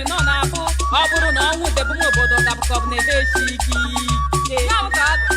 Dị nọ na-abụ ọ bụrụ na ọnwụ debe m obodo gabụkọbụ na ebe echi gị ike. Ya bụ ka ọ dị.